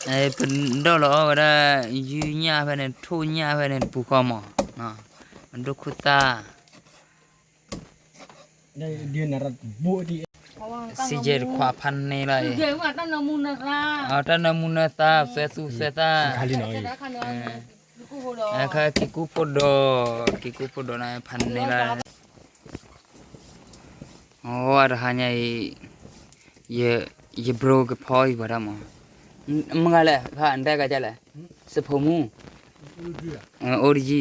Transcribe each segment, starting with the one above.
ပဒိၣ်လီၤအီၣ်ဝဲဒၣ် ယုၢ်ညၣ်ဖဲန့ၣ် ထိၣ်ညၣ်ဖဲန့ၣ် တပူၤဃီမး, ဒိၣ်ခိၣ်သၣ်, စံယဲၢ်တခွးဖးန့ၢ်လီၤအံၤ, တၢ်နၢမူနၢသါ သွဲသူသွဲသၣ်, အခါကံကူဖိဒီး, ကံကူဖိဒီးန့ၣ် ဖးန့ၢ်လီၤ. အိ တဟါညါအံၤ, ယဘြိကဖီအံၤပှၤတၢ်မး, မုၢ်ဂၤလဲၣ် ဖးနတဲကါလဲၣ်, စဖိမူ, အိၣ်တယံ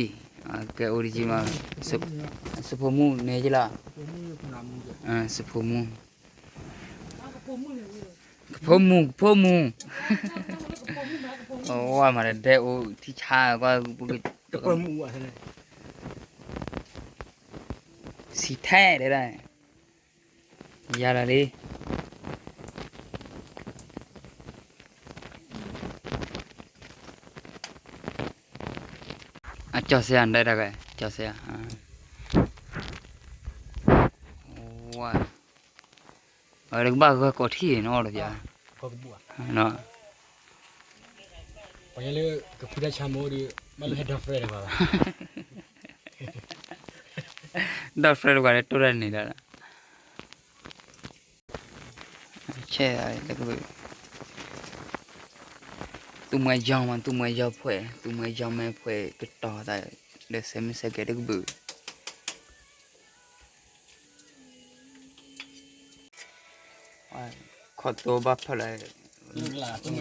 ၤ, ကဲအိၣ်တယံၤမး, စဖိမူန့ၣ်ကလီၤ, စဖိမူ, ကဖိမူ ကဖိမူ, အိ မၤတဒဲအိၣ်ထံဆါကွၢ်, စံထဲဒဲဒၣ်, ယၤလီၤလံ. အကၠီစ့ယၤ နတဲတၢ်ကဲ ကၠီစ့ယၤ, ဝါ, အဝဲကဘၣ်ဂၢၢ်ကိးထံၣ်နီၤတပျၢ်, ပှၤလၢကဖုတၢ်ဆါမ့ၢ်ဒီး ဘၣ်လၢဟဲဒီဖရဲတဂၤဘၣ်, ဒီဖရဲတဂၤလၢတိၢ်တၢ်န့ၣ်ဒီး ဆဲးလၢကဘုး, သူမှဲယီၤမး သူမှဲယီၤဖှဲး သူမှဲယီၤမဲဖှဲးကတီၤသး, လၢစဲမ့ၢ်စဲကဲတကဘုး, ခီၣ်သိဘၣ်ဖၢလၢ, ပီၣ်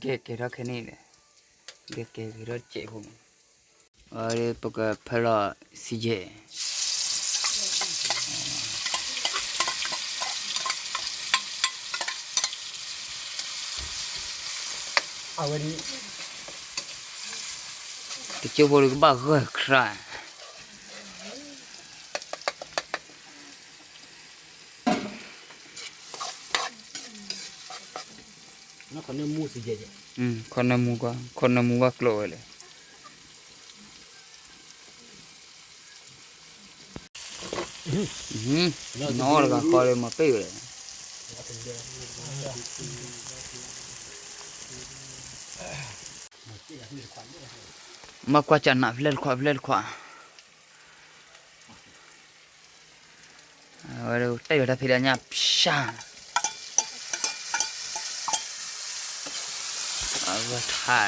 ဂဲၤကဲထီၣ်ခဲန့ၣ်ဒီး, ဂဲၤကဲကဲထီၣ်စဲးဖိမး, အဝဲပကဖၢလီၤစံယဲၢ် အဝဲဒ် တကၠိဖိဒီးကဘၣ်ဂၢၢ်ခရါ, ခီၣ်နၢမူကွၢ် ခီၣ်နၢမူဘၣ်ကျိးဝဲလဲၣ်, နီတဂၤဃီလၢမၤပ့ၢ်ဝဲလဲၣ်, မၤကွၢ်ကနးဖျဲၣ်တခွး ဖျဲၣ်တခွး အဝဲတၢ်ယွၤတၢ်ဖံးတၢ်ညၣ်ဖၠၣ်, အဝဲထါ,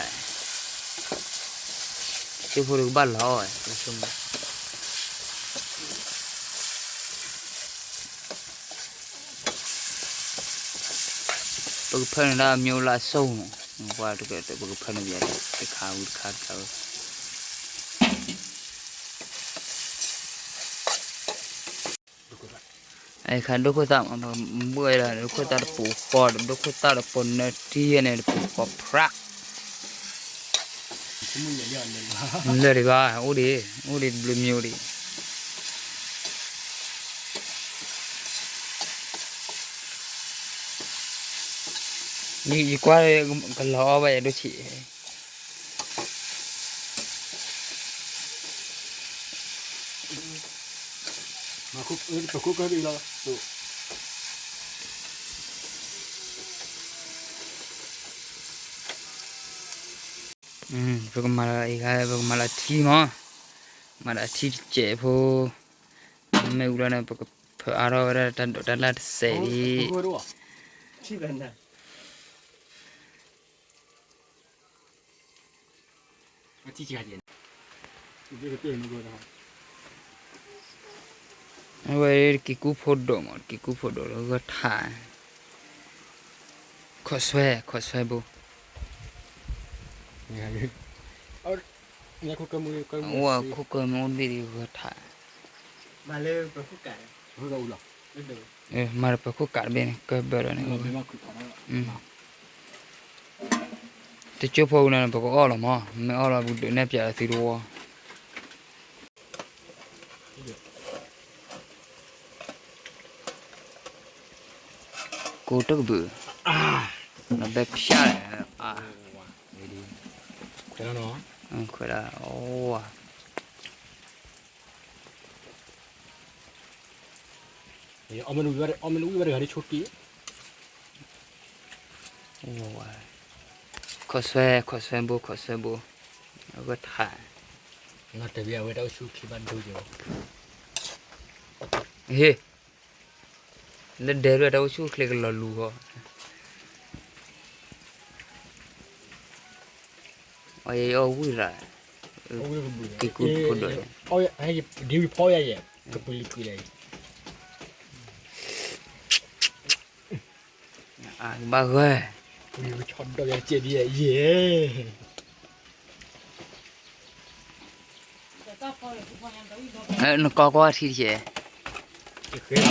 ကၠိဖိတကဘၣ်လီၤဝဲ, ပကဖၢန့ၢ်ဒၣ်မ့ၢ်အိၣ်လၢအစိၢ်မး, ပှၤတကဲ ပကဖၢန့ၢ်ဘၣ် တခါဝံၤတခါတခါဝံၤ အခါဒိၣ်ခိၣ်သၣ်မး ဘှဲဒီး ဒိၣ်ခိၣ်သၣ်တပူၤဃီ ဒိၣ်ခိၣ်သၣ်တပူၤနၢတံၢ်န့ၣ် တပူၤဃီဖြး, လၢာ်ဒံးဘၣ် အိၣ်ဒံး အိၣ်ဒံးတဘျုးမံၤအိၣ်ဒံး, ယကွၢ်ကလီၤအီၣ်ဘၣ်ယဒိၣ်ဆံး ပကမၤလၢအံၤ ပကမၤလၢအထံမး, မၤလၢအထံတစဲးဖိ, မ့ၢ်ဝံၤလီၤန့ၣ် ပကဖၢအါထီၣ်ဝဲဒၣ်တၢ်ဒိးတၢ်လၢ်တစဲးအံၤ အဝဲက့ၤကူဖိဒိၣ်မး က့ၤကူဖိဒိၣ်လၢဂီၢ်ထါ, ခိးဆွဲ ခိးဆွဲဘိ, အဝဲခိၣ်ကၢမ့ၢ်အိၣ်ဘ့ၣ်ဒီးဂီၢ်ထါ, မၤလၢပခိၣ်ကးတဘ့ၣ်န့ၣ် ကၢဘၢဒီးန့ၣ် တကၠိဖိဝံၤလီၤန့ၣ် ပကအီၣ်လီၤမး မ့ၢ်အီၣ်လီၤပကဒုးနဲၣ်ပၠးလီၤသုတဝီ ကိးတကဘုး, လီၤဘဲဖၠၣ်, ခွဲးလီၤနီၤ, ခွဲးလီၤ, အီၣ်မ့ၢ်နဝံၣ်ဘၣ်တဂၤဒီးဆိက့ၤ, ဝဲ, ခိးဆွဲ ခိးဆွဲဘိ ခိးဆွဲဘိ, အဝဲထး, နီၢ်တဘ့ၣ်အဝဲတၢ်အိၣ်ဆူၣ်အိၣ်ချ့ဘၣ်ဒိက့ၤဝဲ, ဟ့ၣ်, လၢဒဲလၢတၢ်အိၣ်ဆူၣ်အိၣ်ချ့ကလီၤလူၤဃီ, အီၣ်ယဲအီၣ်ဝံၣ်ရၤ, က့ၤကူဖိဒိၣ်န့ၣ်, ဒ်ဝံၤဖီယဲယဲ, ကပူၤလံၤကွံာ်လဲၣ်, ဘၣ်ဂၢၢ်, ဆီဒီးယဲကဲဒ်ယဲ, နကီၢ်ကွၢ်ထံတက့ၢ်, လိၣ်ကဲကဲဧါ,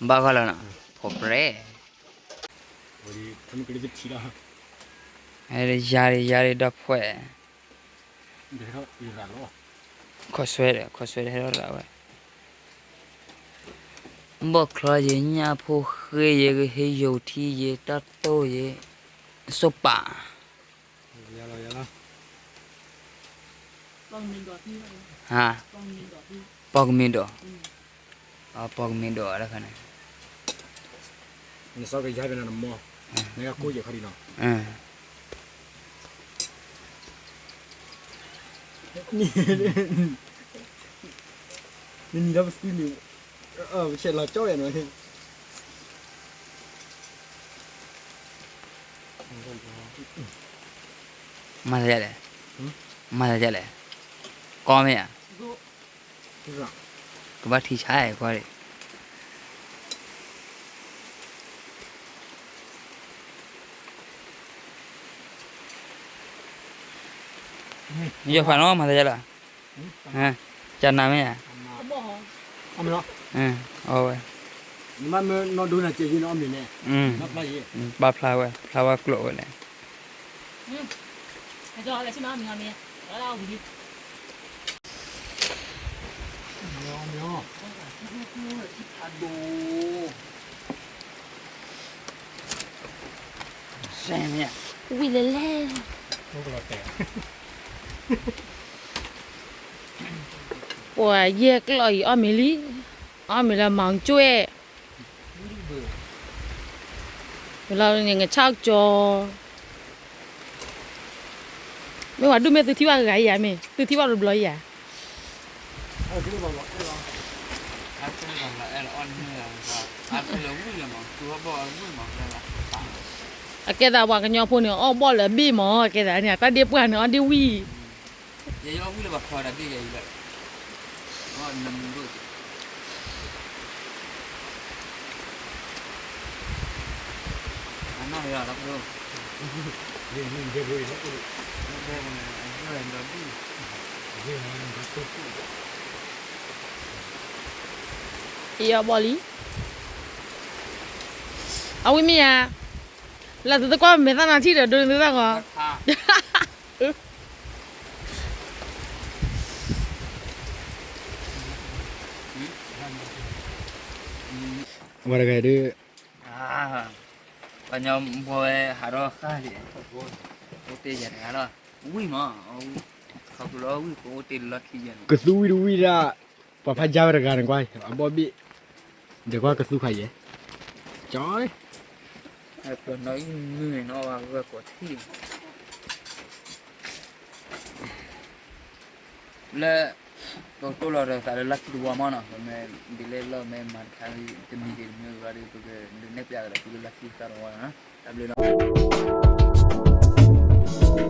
ဘၣ်ဂီၢ်လီၤနီၤ, ဖိပြဲ, ယၤရံၤ ယၤရံၤဒီးဖှဲး, ခိးဆွဲဒီး ခိးဆွဲဒီးဟဲထီၣ်ရၤဝဲ, ဘီၣ်ချီယဲ ညၣ်ဖိဃ့ယဲ ကဟ့ယိာ်ထံယဲ တၢ်တိၢ်ယဲ, အစိပး ဟါ, ပီၢ်ကမ့ၢ်ဒီး, ပီၢ်ကမ့ၢ်ဒီးတခါန့ၣ်, နစီကယါဖဲန့ၣ်နမီၢ်, နကကိၣ်ယဲခီဒံးနီၤ, နနံၤဒီးပသံန့ၣ်, ပဆဲးလီၤကၠီဝဲနီၤ. မၤသးဒ်လဲၣ်, မၤသးဒ်လဲၣ်, ကီမ့ၢ်ဧါ, ကဘၣ်ထံဆါကွၢ်ဒံး, ယဖးနီၤ မၤသးဒ်လဲၣ်, ကနၤမ့ၢ်ဧါ, အီဝဲ, ပာ်ဖျါဝဲ ဖျါဝဲကျိာ်ဝဲလဲၣ်. ဝံၤလဲၣ်လဲၣ်, ပှၤယဲၢ်ကျီၢ်အံၤအီၣ်မ့ၤလံ, အီၣ်မ့ၤလၢမီၤကၠွဲၣ်, လီၤန့ၣ်ငါဆၣ်ကၠီ, မ့ၢ်ဝဲဒုးမ့ၢ်သုထံၣ်ဘၣ်ဂၤဂၤယၤမ့ၢ် သုထံၣ်ဘၣ်တဘျီယၤ အကဲသးပှၤကညီဖိန့ၣ် အီၣ်ဘီၣ်လၢအဘ့ၣ်မး, အကဲသးန့ၣ် အတၢ်ဒ့ပှၢ်န့ၣ် အီၣ်ဒ့ဝံၣ်, အီၣ်ဘီၣ်လံ, အဝံၣ်မ့ၢ်ဧါ, လၢသုသကွၢ်မဲာ်သၣ်နၤထံၣ်ဒီးဒိန့ၣ်သုသၣ်ဃီ ဝဲတဂၤဒုး, ပှၤညီဘီဝဲဟးထီၣ်ဃၣ်လံ, အိၣ်တ့ၢ်ယၤတဂၤလီၤ, ဝံၣ်မး, ခီဖျိလၢဝံၣ်ကအိၣ်တ့ၢ်လၢလီၢ်ခံယဲန့ၣ်, ကသူဝံၣ်တဝံၣ်ဒၣ်, ပှၤဖးယါဝဲတဂၤန့ၣ်ကွၢ် အဘီၣ်ဘ့ၣ်, ဒဲးကွၢ်ကသူခါယဲ, ကၠီ, နီၢ်အံၣ်မုၢ်န့ၣ်နီၢ်ဝဲဂၢၢ်ကိးထံၣ် လၢ ပကတိၢ်လီၤဒီးသးလၢလီၢ်ခံတဝီမးနီၤ, ပမ့ၢ်ဒ်လဲၣ်လီၤ မ့ၢ်မၤတခါတမံၤဂ့ၤတမံၤဂ့ၤဒီး ပကဒုးနဲၣ်ပျးကဒီးသုလၢလီၢ်ခံသၣ်တဝီနီၤ, တၢ်ဘျုးလီၤ.